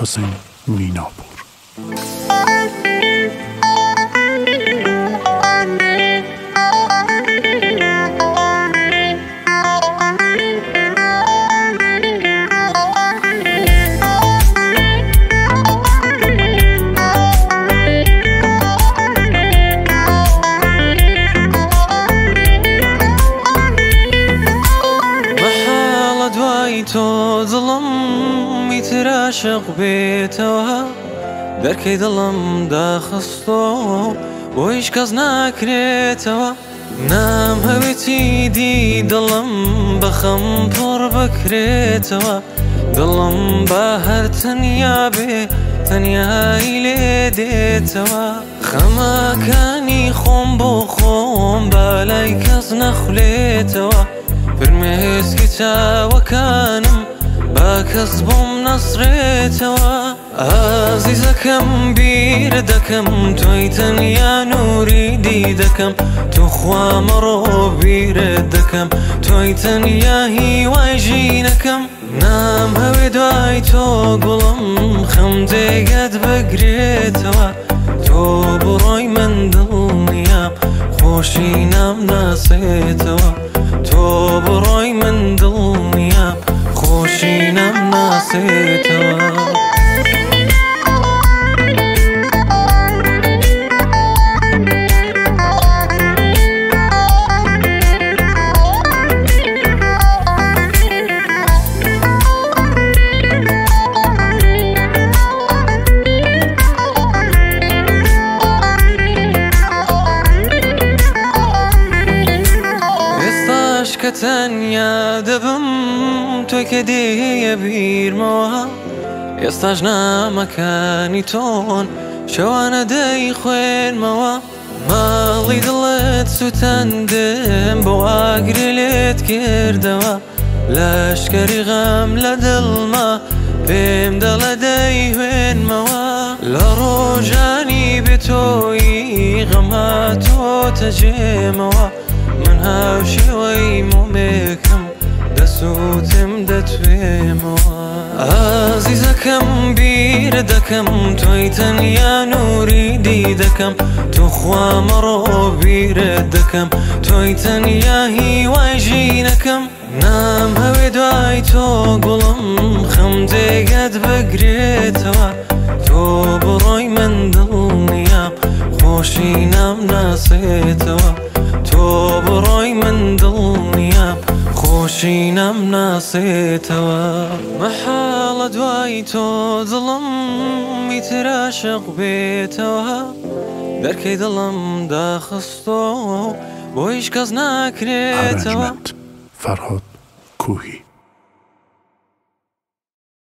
حوسەین میناپوور. مەحاڵە دوای تۆ دڵم ئیتر عاشق بێتەوە دەرکەی دڵم داخستۆ بۆ هیچ کەس ناکرێتەوە نامهەوێ چیدی دڵم بە خەم پڕ بکرێتەوە دڵم با هەر تەنیا بێ تەنیایی لێ دێتەوە خەمەکانی خۆم بۆ خۆم با لای کەس نەخولێتەوە فرمێسکی چاوەکانم با کەس بۆم نەسڕێتەوە ئازیزەکەم بیر دەکەم تۆی تەنیا نوری دیدەکەم توخوا مەڕۆ بیرت دەکەم تۆی تەنیا هیوای ژینەکەم نامهەوێ دوای تۆ گوڵم خەم جێگەت بگرێتەوە تۆ بڕۆی من دڵنیام خۆشی نامناسێتەوە تۆ بڕۆی من دڵنیام خۆشی نامناسێتەوە. ئێستاش کە تەنیا دەبم تۆی کە دێیە بیرمەوە ئێستاش نامەکانی تۆن شەوانە دەیخوێنمەوە ماڵی دڵت سوتاندم بۆ ئاگری لێت کردەوە لەشکری غەم لە دڵما پێم دەڵێ دەیهوێنمەوە لە ڕۆژانی بێتۆیی غەم هاتۆتە جێمەوە من هاوشێوەی مۆمێکم دەسووتم دەتوێمەوە ئازیزەکەم بیر دەکەم تۆی تەنیا نوری دیدەکەم توخوا مەڕۆ بیرت دەکەم تۆی تەنیا هیوای ژینەکەم نامهەوێ دوای تۆ گوڵم خەم جێگەت بگرێتەوە تۆ بڕۆی من دڵنیام خۆشی نامناسێتەوە تۆ بڕۆی من دڵنیام خۆشی نامناسێتەوە مەحاڵە دوای تۆ دڵم ئیتر عاشق بێتەوە دەرکەی دڵم داخستۆ بۆ هیچ کەس ناکرێتەوە. ئەرەنجمەنت، فەرهاد کوهی.